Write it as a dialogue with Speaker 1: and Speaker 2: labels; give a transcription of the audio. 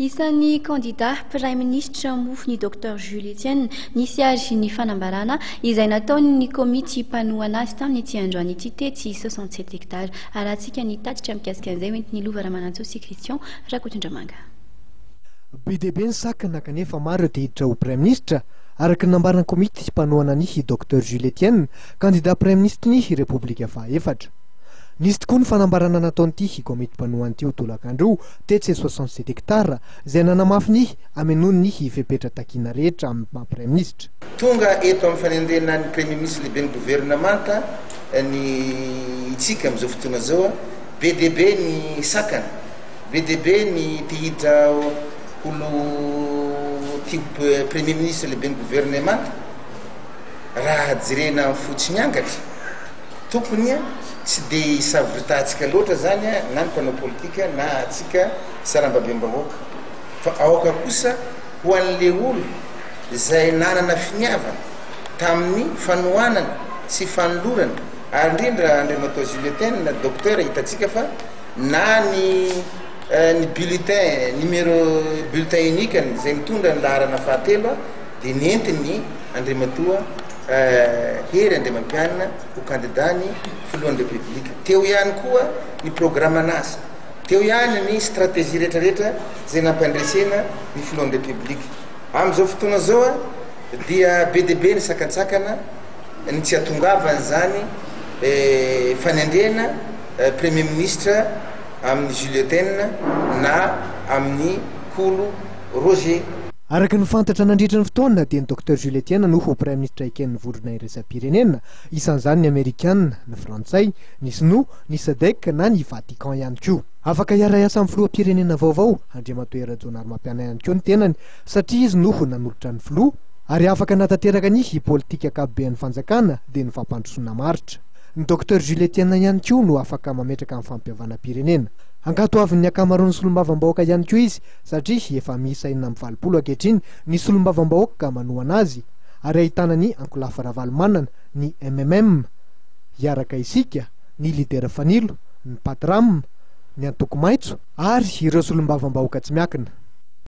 Speaker 1: Isan'ny kandida praiminisitra moa ny Docteur Jules Etienne. Nisy ary ny fanambarana izay nataon'ny komity mpanohana azy tamin'ity androany ity tetsy 67 hectares. Arahantsika ny tatitra mikasika an'izay hoentin'i Lova Ramanantsoa sy Christian Rakotondramanga.
Speaker 2: Be dia be ny sakana kanefa maro ireo te hiditra ho praiminisitra, araka ny nambaran'ny komity mpanohana ny Docteur Jules Etienne, kandida praiminisitry ny Repoblika fahaefatra. Nisy tokoa ny fanambarana nataon'ity komity mpanohana ity io tolakandro io tetsy 67 hectares, izay nanamafy ny hamenoany ny fepetra takiana rehetra amin'ny maha praiminisitra.
Speaker 3: Tonga eto amin'ny fanendrena ny Praiminisitra lehiben'ny governemanta ny itsika amin'izao fotoana izao. Be dia be ny sakana, be dia be ny te hiditra ho lo ty ho Premier ministre lehiben'ny governemanta. Raha jerena amin'ny fo tsy miangatra, tokony tsy dia hisavoritahantsika loatra izany na ny mpanao politika na antsika sarambabem-bahoaka fa aoka kosa ho an'le olo izay nanana finiavana tamin'ny fanohanana sy fanolorana ary indrindra Andriamatoa Jules Etienne Docteur hitantsika fa na ny ny bulletin numéro bulletin unique-ny izay mitondra ny laharana fahatelo dia nentiny Andriamatoa Hery Andriamampianina ho kandida ny filohan'ny Repoblika. Teo ihany koa ny programan'asa, teo ihany ny stratégie rehetrarehetra izay nampandresena ny filohan'ny Repoblika. Amin'izao fotoana izao dia be dia be ny sakantsakana, ny tsy hatongavan'izany fanendrena Premier ministre amin'i Jules Etienne na amin'i Kolo Roger.
Speaker 2: Araka ny fantatra nandritra ny fotoana dia ny Docteur Jules Etienne no ho Praiminisitra eken'ny vondrona iraisam-pirenena, isan'izany ny Amerikana, ny Frantsay, ny Sinoa, ny Sadec na ny Vatican ihany koa. Afaka hiara-hiasa amin'ny filoham-pirenena vaovao, Andriamatoa Hery Rajaonarimampianina ihany koa ny tenany satria izy no nanolotra ny filoha, ary afaka hanatanteraka ny politika ankapoben'ny fanjakana dia ny fampandrosoana maharitra. Ny Docteur Jules Etienne ihany koa no afaka mametraka ny fampihavanam-pirenena. Ankatoavin'ny ankamaroan'ny solombavambahoaka ihany koa izy satria efa miisa 86 ankehitriny ny solombavambahoaka manohana azy ary ahitana ny ankolafy Ravalomanana, ny mmm, Hiaraka Isika, ny Leader Fanilo, ny Patram, ny Antoko Maitso ary ireo solombavambahoaka tsy miankina.